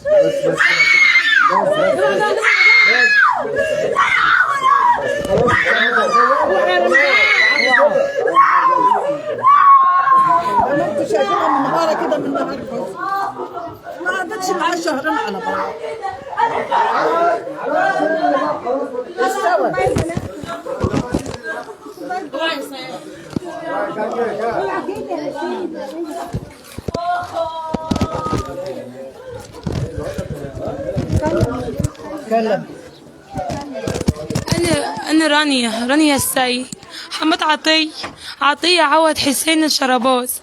انا انتوا شايفينها من نهارها كده، من نهار الحزن ما قعدتش معاه شهرين على بعض. اتكلم. أنا رانيا السيد حماد عطية عوض حسين الشرباز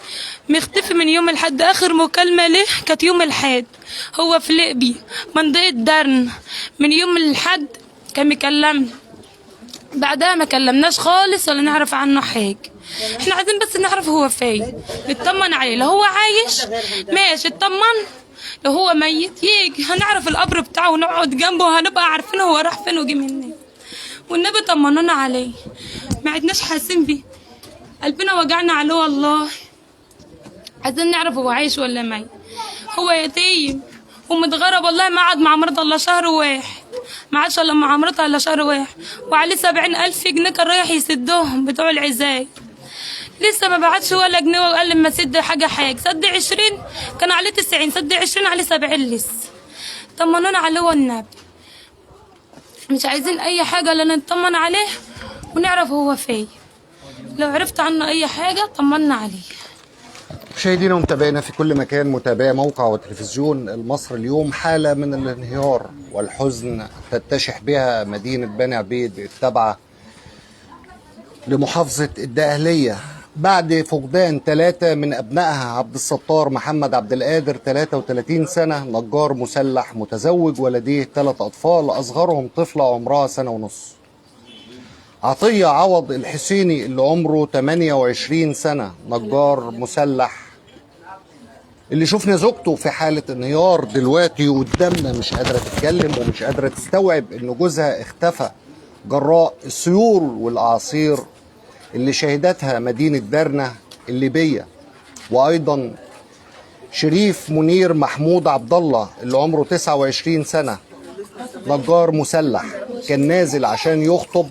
مختفي من يوم الحد. آخر مكالمة له كانت يوم الحد، هو في لقبي منطقة درن. من يوم الحد كان مكلمنا، بعدها ما كلمناش خالص ولا نعرف عنه حاجة. احنا عايزين بس نعرف هو فين، نطمن عليه. لو هو عايش ماشي اطمن، لو هو ميت يجي هنعرف القبر بتاعه ونقعد جنبه وهنبقى عارفين هو راح فين وجه منين. والنبي طمنونا عليه، ما عدناش حاسين بيه، قلبنا وجعنا عليه والله. عايزين نعرف هو عايش ولا ميت. هو يتيم ومتغرب والله، ما قعد مع مراته الا شهر واحد، ما عادش الا مع مراته الا شهر واحد، وعليه 70,000 جنيه كان رايح يسدهم بتوع العزاي. لسه ما بعتش ولا جنيه، وقال لما سد حاجة سد 20 كان عليه 90، سد 20 عليه 70 لسه. طمنونا عليه والنبي، مش عايزين اي حاجة الا نطمن عليه ونعرف هو فين. لو عرفت عنه اي حاجة طمنا عليه. مشاهدينا ومتابعينا في كل مكان، متابعي موقع وتلفزيون المصري اليوم، حالة من الانهيار والحزن تتشح بها مدينة بني عبيد التابعة لمحافظة الدقهلية بعد فقدان 3 من أبنائها. عبد الستار محمد عبد القادر 33 سنة، نجار مسلح متزوج ولديه 3 أطفال، أصغرهم طفلة عمرها 1.5 سنة. عطية عوض الحسيني اللي عمره 28 سنة، نجار مسلح، اللي شفنا زوجته في حالة انهيار دلوقتي قدامنا، مش قادرة تتكلم ومش قادرة تستوعب ان جوزها اختفى جراء السيول والأعاصير اللي شهدتها مدينة درنة الليبية. وأيضا شريف منير محمود عبد الله اللي عمره 29 سنة، نجار مسلح، كان نازل عشان يخطب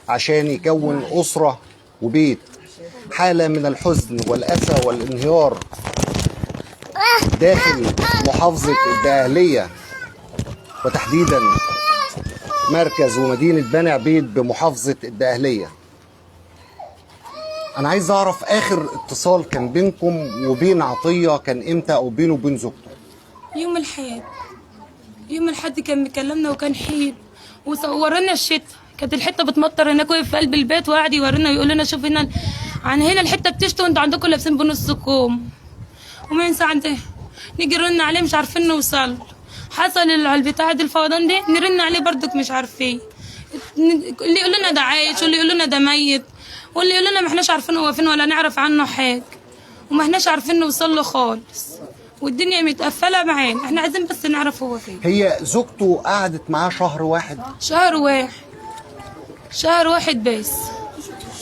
عشان يكون أسرة وبيت. حالة من الحزن والأسى والانهيار داخل محافظة الدقهلية وتحديدا مركز ومدينة بني عبيد بمحافظة الدقهلية. أنا عايز أعرف آخر اتصال كان بينكم وبين عطية كان إمتى، أو بينه وبين زوجته؟ يوم الحد، يوم الحد كان مكلمنا وكان حيل وصورنا الشتاء، كانت الحتة بتمطر هناك، وقف في قلب البيت وقعد يورينا ويقول لنا شوف هنا عن هنا الحتة بتشتي وانتوا عندكم لابسين بنص كوم. ومن ساعة نيجي نرن عليه مش عارفين نوصل. حصل البتاع دي الفوضان دي نرن عليه برضك مش عارفين. اللي يقول لنا ده عايش، واللي يقول لنا ده ميت، واللي يقول لنا ما احناش عارفين هو فين ولا نعرف عنه حاجة، وما احناش عارفين نوصل له خالص، والدنيا متقفله معانا. احنا عايزين بس نعرف هو فين. هي زوجته قعدت معاه شهر واحد؟ شهر واحد، شهر واحد بس.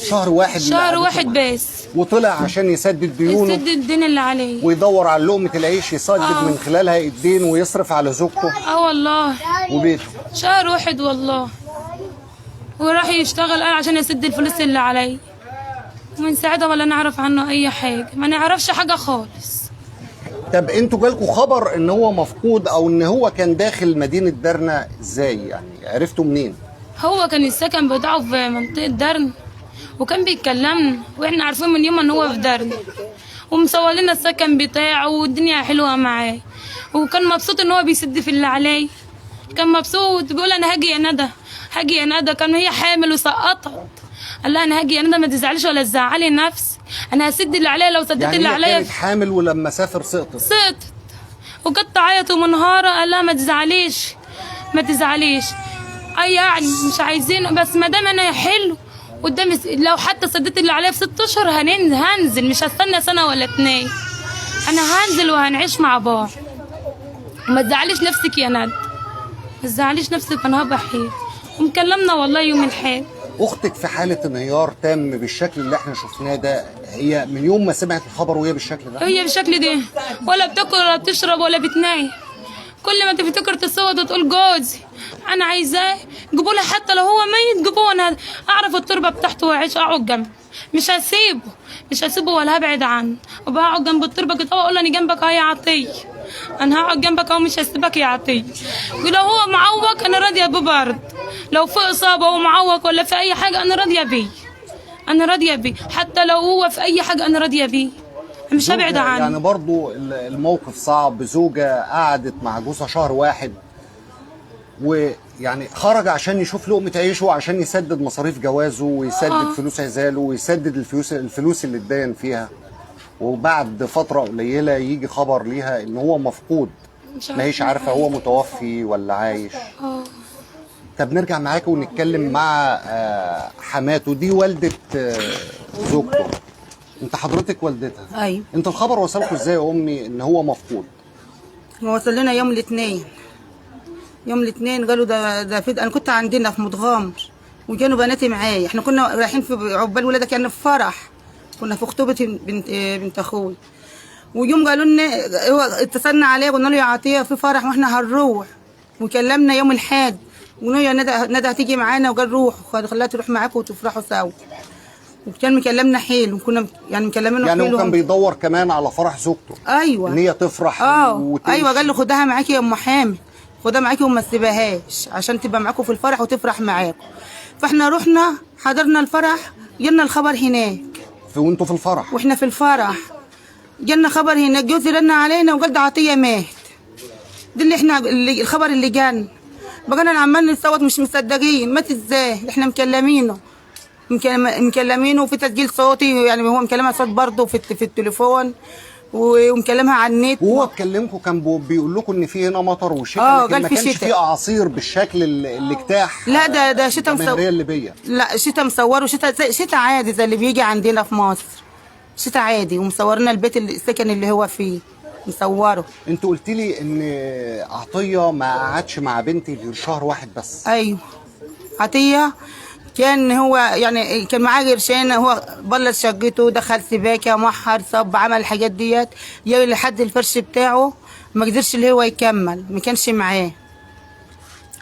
شهر واحد، شهر واحد بس، وطلع عشان يسدد ديونه، يسدد الدين اللي عليه ويدور على لقمة العيش يسدد من خلالها الدين ويصرف على زوجته. والله وبيته. شهر واحد والله، وراح يشتغل قال عشان يسد الفلوس اللي عليه، ومن ساعتها ولا نعرف عنه اي حاجة، ما نعرفش حاجة خالص. طب انتوا جالكوا خبر ان هو مفقود او ان هو كان داخل مدينة درنة ازاي؟ يعني عرفتوا منين؟ هو كان السكن بتاعه في منطقة درن، وكان بيتكلمنا واحنا عارفين من يوم ان هو في درن، ومصور لنا السكن بتاعه والدنيا حلوة معاه، وكان مبسوط ان هو بيسد في اللي عليه، كان مبسوط بيقول انا هاجي يا ندى، هاجي يا ندى. كان هي حامل وسقطت، قال لها انا هاجي يا ندى، ما تزعليش ولا تزعلي نفسك، انا هسد اللي عليا. لو سديت يعني اللي هي عليا كانت حامل ولما سافر سقطت؟ سقطت، وكانت تعيط ومنهاره. قال لها ما تزعليش ما تزعليش، اي يعني مش عايزين، بس ما دام انا حلو قدامي، لو حتى سديت اللي عليا في 6 اشهر هنزل، مش هستنى سنة ولا 2، انا هنزل وهنعيش مع بعض. وما تزعليش نفسك يا ندى، ما تزعليش نفسك، انا هبقى حلو. ومكلمنا والله يوم الحال. اختك في حاله انهيار تام بالشكل اللي احنا شفناه ده، هي من يوم ما سمعت الخبر وهي بالشكل ده؟ هي بالشكل ده، ولا بتاكل ولا بتشرب ولا بتنام، كل ما تفتكر تصوت وتقول جوزي انا عايزاه، جيبوا لي حتى لو هو ميت جيبوه، انا اعرف التربة بتاعته واعيش اقعد جنبه، مش هسيبه، مش هسيبه ولا هبعد عنه، وبقعد جنب التربة كده واقول انا جنبك اهو يا عطية، انا هقعد جنبك اهو مش هسيبك يا عطية. ولو هو معوق انا راضية بيه برضه، لو في اصابه ومعوق ولا في اي حاجة انا راضية بيه، انا راضية بيه، حتى لو هو في اي حاجة انا راضية بيه، مش هبعد عنه. يعني برضو الموقف صعب. زوجة قعدت مع جوزها شهر واحد، ويعني خرج عشان يشوف لقمة عيشه، عشان يسدد مصاريف جوازه ويسدد فلوس عزاله ويسدد الفلوس اللي اتدين فيها، وبعد فترة قليلة يجي خبر ليها ان هو مفقود، ما هيش عارفة هو متوفي ولا عايش. طب نرجع معاك ونتكلم مع حماته، دي والدة زوجته. انت حضرتك والدتها؟ ايوه. انت الخبر وصلكوا ازاي يا امي ان هو مفقود؟ هو وصل لنا يوم الاثنين. يوم الاثنين قالوا ده في، انا كنت عندنا في متغمر وكانوا بناتي معايا، احنا كنا رايحين في عقبال ولادك يعني في فرح، كنا في خطوبه بنت اخوي. ويوم قالوا لنا، هو اتصلنا عليه قلنا له يا عطية في فرح واحنا هنروح، وكلمنا يوم الاحد وقلنا يا ندى هتيجي معانا، وقال روح خلاها تروح معاكم وتفرحوا سوا. وكان مكلمنا حيل، وكنا يعني مكلمينه يعني حيل، هو كان بيدور كمان على فرح زوجته. ايوه، ان هي تفرح. ايوه، قال له خدها معاكي يا ام حامد، خدها معاكي وما تسيبهاش عشان تبقى معاكم في الفرح وتفرح معاكم. فاحنا رحنا حضرنا الفرح، جالنا الخبر هناك. وانتوا في الفرح؟ واحنا في الفرح جالنا خبر هناك، جوزي رن علينا وقال ده عطية مات. دي اللي احنا الخبر اللي جالنا، بقينا عمال نصوت مش مصدقين، مات ازاي؟ احنا مكلمينه مكلمينه وفي تسجيل صوتي، يعني هو مكلمها صوت برضه في التليفون ومكلمها على النت. وهو اتكلمكم كان بيقول لكم ان في هنا مطر وشتاء، لكن ما كانش في اعاصير بالشكل اللي اجتاح. لا ده شتاء مصور الليبية. لا شتاء مصوره، شتاء عادي زي اللي بيجي عندنا في مصر، شتاء عادي، ومصورنا البيت السكن اللي هو فيه مصوره. انت قلت لي ان عطية ما قعدش مع بنتي غير شهر واحد بس. ايوه، عطية كان هو يعني كان معاه قرشين، هو بلط شقته، دخل سباكه، محر، صب، عمل الحاجات ديت، جاب لحد الفرش بتاعه، ما قدرش اللي هو يكمل، ما كانش معاه،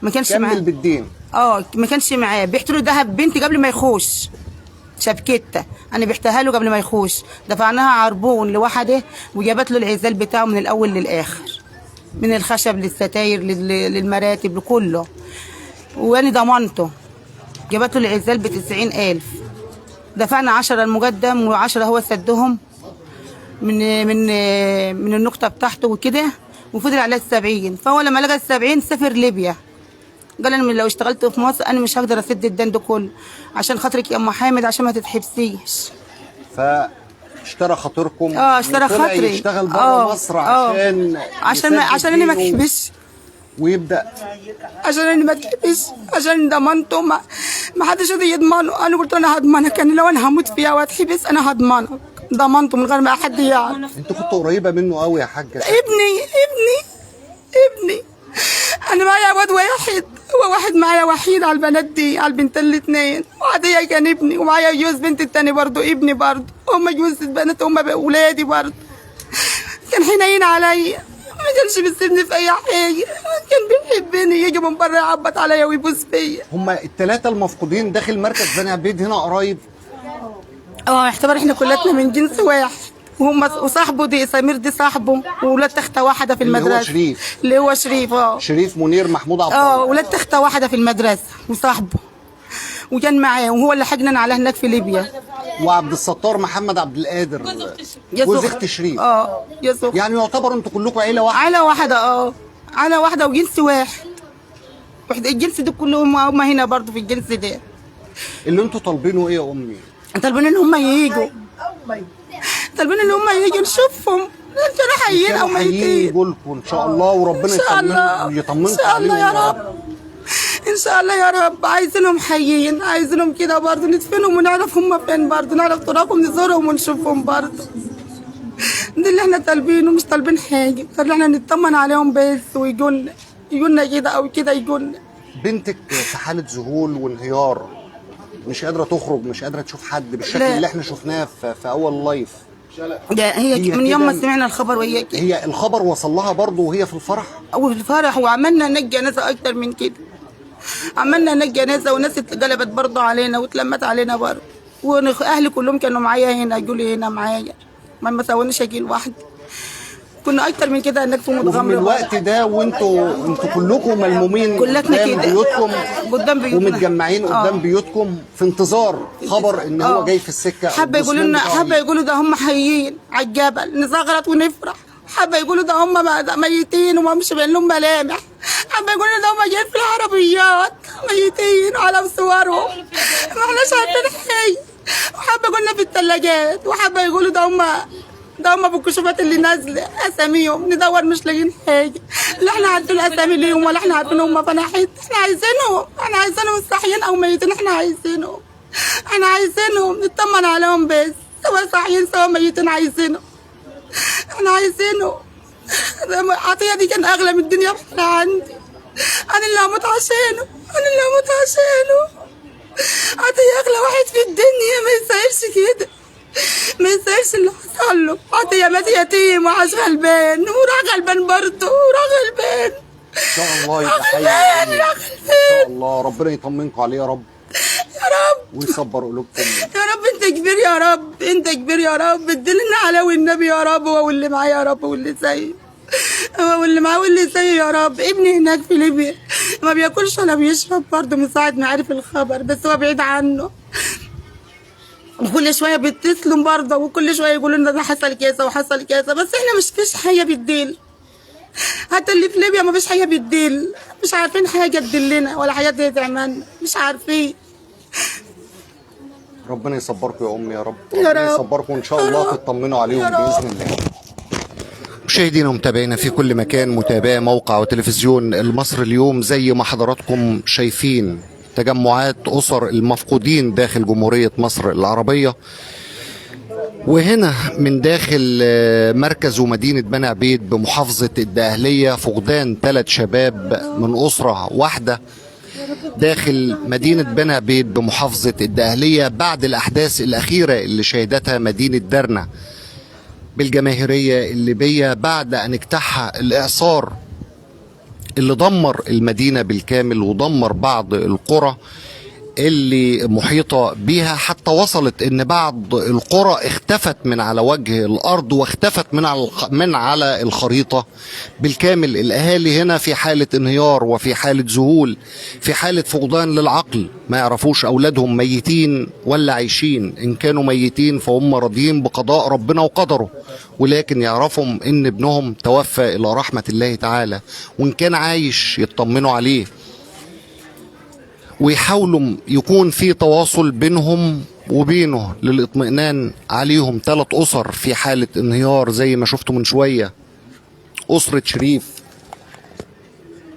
ما كانش معاه. كمل بالدين. ما كانش معاه. بعت له ذهب بنتي قبل ما يخش، شبكته انا بعتها له قبل ما يخش، دفعناها عربون لوحده، وجابت له العزال بتاعه من الاول للاخر، من الخشب للستاير للمراتب لكله، وانا ضمنته. جابت له العزال ب90,000، دفعنا 10 المقدم و10 هو سدهم من من من النقطة بتاعته وكده، وفضل على 70. فهو لما لقى 70 سافر ليبيا، قال انا لو اشتغلت في مصر انا مش هقدر اسد الدين ده كله، عشان خاطرك يا ام حامد، عشان ما تتحبسيش. فاشترى خاطركم. اشترى خاطري، يشتغل بره مصر عشان عشان انا ما اتحبسش، ويبدا عشان انا ما اتحبس، عشان ضمنته ما حدش راضي يضمنه. انا قلت انا هضمنك، انا لو انا هموت فيها واتحبس انا هضمنك، ضمنته من غير ما حد يعرف. انت كنت قريبه منه قوي يا حاجة. ابني ابني ابني، انا معايا واد واحد، هو واحد معايا وحيد على البنات دي، على البنتين الاثنين، وعادية كان ابني، ومعايا جوز بنت التاني برضه ابني برضه، هما جوز البنات هما ولادي برضه. كان حنين عليا، ما كانش بيسيبني في اي حاجة، كان بيحبني، يجي من بره يعبط عليا ويبوس فيا. هما الثلاثة المفقودين داخل مركز بني عبيد هنا قريب. يعتبر احنا كلاتنا من جنس واحد، وهم وصاحبه دي سمير دي صاحبه، وولاد تخته واحدة في المدرسة. اللي هو شريف. اللي هو شريف. شريف منير محمود عبد الله. ولاد تخته واحدة في المدرسة وصاحبه، وكان معاه، وهو اللي حجنا على هناك في ليبيا. وعبد الستار محمد عبد القادر جوز اخت شريف. يا يعني يعتبر انتوا كلكم عيله واحدة. عيله واحدة. عيله واحدة وجنس واحد. الجنس ده كلهم هم هنا برضه في الجنس ده. اللي انتوا طالبينه ايه يا امي؟ طالبين ان هم ييجوا، طالبين ان هم ييجوا نشوفهم، كانوا حيين او ميتين. يجوا لكم ان شاء الله، وربنا يطمنكم ان شاء الله يا رب. ان شاء الله يا رب. عايزينهم حيين، عايزينهم كده برضه، ندفنهم ونعرف هم فين برضه، نعرف ترابهم، نزورهم ونشوفهم برضه. ده اللي احنا طالبينه، مش طالبين حاجة، طالبين احنا نطمن عليهم بس، ويجولنا يجولنا كده او كده يجولنا. بنتك في حاله ذهول وانهيار، مش قادرة تخرج، مش قادرة تشوف حد بالشكل اللي احنا شفناه في اول live. ده هي من يوم ما سمعنا الخبر وهي كده. هي الخبر وصل لها برضه وهي في الفرح؟ وفي الفرح، وعملنا هناك جنازه اكتر من كده، عملنا هناك جنازه وناس اتقلبت برضه علينا واتلمت علينا برضه، واهلي كلهم كانوا معايا هنا، جولي هنا معايا، ما سوونيش اجي لوحدي. كنا اكتر من كده هناك في ومن الوقت ده وانتوا كلكم ملمومين كلتنا قدام كده بيوتكم، قدام بيوتنا ومتجمعين قدام بيوتكم في انتظار خبر ان هو جاي في السكة. حابة يقولوا لنا، حابة يقولوا ده هم حيين على الجبل نزغرط ونفرح، حابة يقولوا ده هم ميتين وما مش باين لهم ملامح، حابة يقولوا ده هم جايين في العربيات ميتين وعلى صورهم ما احناش عارفين حي، وحابة يقولنا في الثلاجات، وحابة يقولوا ده هم بالكشوفات اللي نازله اساميهم ندور مش لاقيين حاجة، لا احنا عارفين اسامي ليهم ولا احنا عارفين هم فانا حتة. احنا عايزينهم، احنا عايزينهم صاحيين او ميتين، احنا عايزينهم، احنا عايزينهم نطمن عليهم بس، سواء صاحيين سواء ميتين عايزينهم، احنا عايزينهم. عطية دي كان اغلى من الدنيا بحالها عندي، انا اللي هموت عشانه، انا اللي هموت عشانه. عطية اغلى واحد في الدنيا، ما يستاهلش كده، ما يستاهلش اللي حصل له. عطية مات يتيم وعاش غلبان، وراح غلبان برضه، وراح غلبان. ان شاء الله يبقى حي، ان شاء الله ربنا يطمنكم عليه يا رب، يا رب، ويصبر قلوبكم يا رب. انت كبير يا رب، انت كبير يا رب، ادينا علاوي النبي يا رب، هو واللي معاه يا رب، واللي زيه، هو واللي معاه واللي زيه يا رب. ابني هناك في ليبيا ما بياكلش ولا بيشرب برضه من ساعة ما عرف الخبر، بس هو بعيد عنه، وكل شوية بيتصلوا برضه، وكل شوية يقولوا لنا ده حصل كذا وحصل كذا، بس احنا مش فيش حاجة بتدل، حتى اللي في ليبيا ما فيش حاجة بتدل، مش عارفين حاجة تدلنا ولا حاجة تعملنا، مش عارفين. ربنا يصبركم يا امي يا رب، ربنا يصبركم وان شاء الله تطمنوا عليهم باذن الله. مشاهدينا ومتابعينا في كل مكان، متابعي موقع وتلفزيون المصري اليوم، زي ما حضراتكم شايفين تجمعات أسر المفقودين داخل جمهورية مصر العربية، وهنا من داخل مركز ومدينة بني عبيد بمحافظة الدقهلية فقدان 3 شباب من أسرة واحدة داخل مدينة بني عبيد بمحافظة الدقهلية بعد الأحداث الأخيرة اللي شهدتها مدينة درنة بالجماهيرية الليبية بعد أن اجتاحها الإعصار اللي دمر المدينة بالكامل ودمر بعض القرى اللي محيطة بيها، حتى وصلت ان بعض القرى اختفت من على وجه الارض واختفت من على الخريطة بالكامل. الاهالي هنا في حالة انهيار وفي حالة ذهول، في حالة فقدان للعقل، ما يعرفوش اولادهم ميتين ولا عايشين. ان كانوا ميتين فهم راضيين بقضاء ربنا وقدره، ولكن يعرفهم ان ابنهم توفى الى رحمة الله تعالى، وان كان عايش يطمنوا عليه ويحاولوا يكون في تواصل بينهم وبينه للاطمئنان عليهم. 3 أسر في حالة انهيار زي ما شفتوا من شوية، أسرة شريف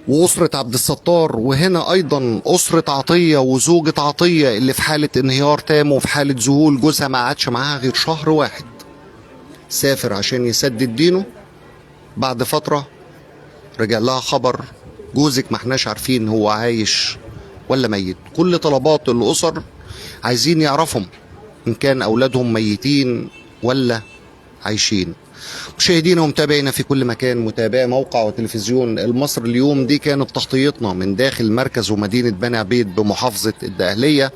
وأسرة عبد الستار، وهنا أيضا أسرة عطية وزوجة عطية اللي في حالة انهيار تام وفي حالة ذهول. جوزها ما عادش معاها غير شهر واحد، سافر عشان يسدد دينه، بعد فترة رجع لها خبر جوزك ما احناش عارفين هو عايش ولا ميت. كل طلبات الأسر عايزين يعرفهم إن كان أولادهم ميتين ولا عايشين. مشاهدينا ومتابعينا في كل مكان، متابعي موقع وتلفزيون المصري اليوم، دي كانت تغطيتنا من داخل مركز ومدينة بني عبيد بمحافظة الدقهلية.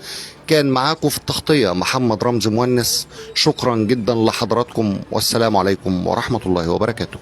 كان معاكم في التغطية محمد رمزي مونس. شكرا جدا لحضراتكم، والسلام عليكم ورحمة الله وبركاته.